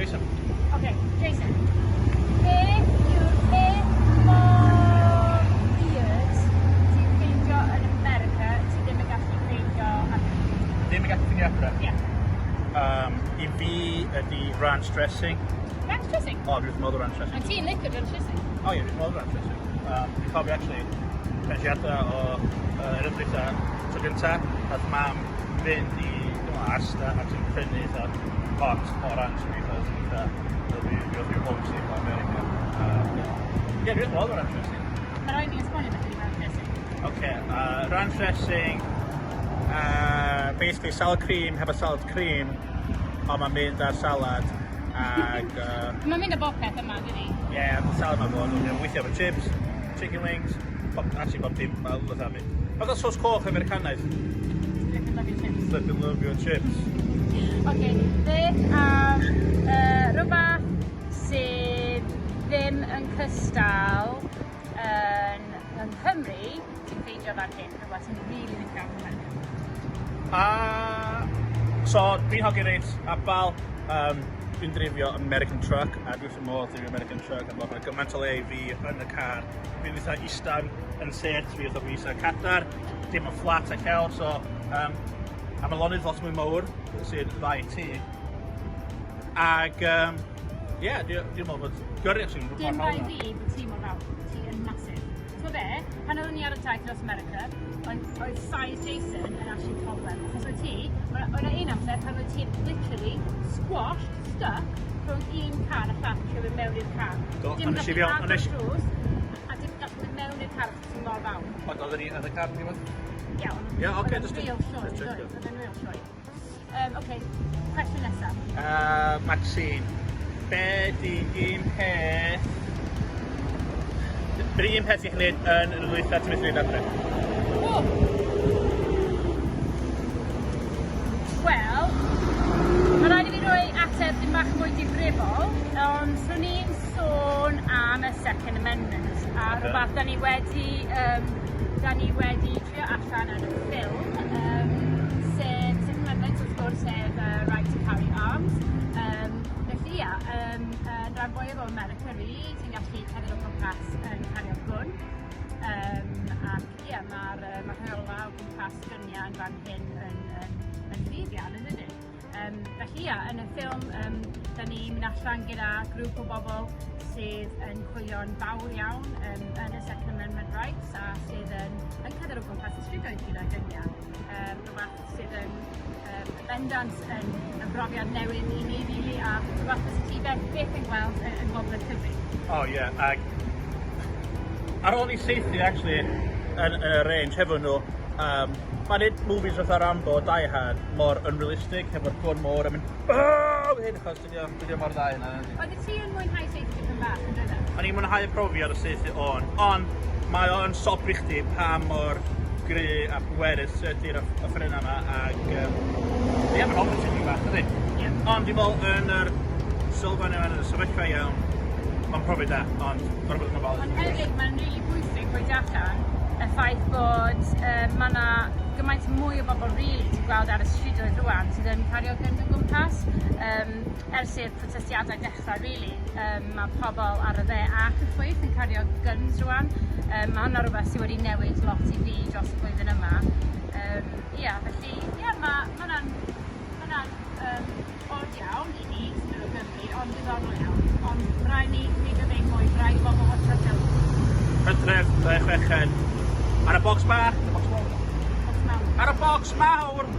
Jason. Ok, Jason. Beth yw'r peth mor weird ti'n ffeindio yn America ti ddim yn gallu ffeindio adre? Ddim yn gallu ffeindio adre? Ie. Um, I fi ydy ranch dressing. Ranch dressing? O, oh, dwi'n meddwl ranch dressing. A ti'n licio ranch dressing? O oh, ie, dwi'n meddwl ranch dressing. Um, dwi'n cofio actually, pan si adra o yr ymdrita tro gynta, nath mam fynd i Asda a ti'n prynu eitha pot o ranch i fi, achos eitha, oedd fi, fi oedd fi homesick o America. Ie, dwi'n meddwl ranch dressing. Mae rhaid i esbonio beth ydy ranch dressing. Oce, ranch dressing, basically salad cream hefo salad cream, ond mae'n mynd ar salad ag... Mae'n mynd â bob peth yma, dydi? Ie, yeah, mae salad mae'n bod, mae'n weithio efo chips, chicken wings, bob, actually bob dim, mae'n fatha mynd. Fatha sos coch Americanaidd. Flippin' love your chips. Flippin' love your chips. Oce, beth am rhywbeth sydd ddim yn cystal yn yng Nghymru ti'n ffeindio fan hyn, rhywbeth sy'n rili licio am America? A so dwi'n hogi reit abal, um, dwi'n dreifio American truck a dwi wrth fy modd dreifio American truck a mae gymaint o le i fi yn y car. Dwi'n eitha istan yn set fi wrth fi isa cadar, dim yn fflat ac hel, so um, a mae lonydd lot mwy mawr sy'n dda i ti. Ag um, ie, yeah, dwi'n dwi meddwl bod gyrru actually yn rhywbeth Dim bai fi bod ti mor fawr, ti yn massive. Ti'n be, pan oeddwn ni ar y taith dros America, oedd, oedd size Jason yn actually problem. Achos oedd ti, oedd yna un amser pan oedd ti'n literally squashed, stuck, rhwng un car a llall trwy mynd mewn i'r car. Do, Dim a nes i gallu fewn- a agor nes- drws, a dim gallu mynd mewn i'r car achos ti'n mor fawr. Ond oedden ni yn y car, ti'n gwybod? Iawn. Ie, ocê, Oedd o'n just- real sioe, just check doedd? it. Oedd o'n real sioe. Um, okay, cwestiwn nesaf. Maxine, be di un peth... Be di un peth i'ch wneud yn yr wythau ti'n methu wneud adre? O! Wel, mae rhaid i fi roi ateb dim bach mwy difrifol, ond swn i'n sôn am y Second Amendment, a okay. rhywbeth da ni wedi, um, da ni wedi trio allan yn y ffilm, um, sef Second Amendment, wrth gwrs, sef Right to Carry Arms. Um, felly, ia, um, yn rhan fwyaf o America, really, ti'n gallu cerdded o gwmpas yn cario gwn. Um, ac ia, mae'r uh, ma rheola o gwmpas gyniau yn fan hyn yn, yn, yn gryf iawn, yn ydyn? Um, felly ia, yn y ffilm, um, da ni'n mynd allan gyda grŵp o bobl sydd yn chwilio'n fawr iawn um, yn y Second Amendment rights a sydd yn, yn cerdded o gwmpas y strydoedd gyda gyniau. Um, rhywbeth sydd yn um, bendant yn, yn brofiad newydd i ni, really, a rhywbeth fysa ti byth, byth yn gweld yn, yn Gogledd Cymru. O oh, ie, yeah, ag ar ôl ni saethu actually yn, yn y range hefo nhw, um, mae'n neud movies fatha Rambo, Die Hard, mor unrealistic, hefo'r gwn mor a mynd oh, hyn, achos dydy o, dydy o mor dda hynna. Oeddet ti yn mwynhau saethu tipyn bach, yn dwyt? O'n i'n mwynhau y profiad o saethu o'n, ond mae o'n sobri chdi pa mor gry a pwerus ydy'r offerynnau yma, ac um, ie, mae'n ofn tipyn bach, ydy? Ie. Ond dwi'n meddwl yn yr sylfaen yma, yn y sefyllfa iawn, mae'n profiad da, ond gorfod bod yn ofalus. Ond hefyd, mae'n rili really bwysig pwyntio allan y ffaith bod um, mae yna gymaint mwy o bobl rili ti'n gweld ar y strydoedd rwan sydd yn cario guns o gwmpas. Um, ers i'r protestiadau dechrau rili, um, mae pobl ar y dde ac y chwith yn cario guns rwan. Um, mae hwnna rhywbeth sydd wedi newid lot i fi dros y flwyddyn yma. Um, ia, felly, ia, mae ma hwnna'n ma um, od iawn i ni sy'n dod o Gymru, ond diddorol iawn. Ond rhaid ni peidio dweud mwy, rhaid i bobl watcho'r ffilm. Hydref, 26 Ar y bocs bach, y bocs mawr. Bocs mawr. Ar y bocs mawr!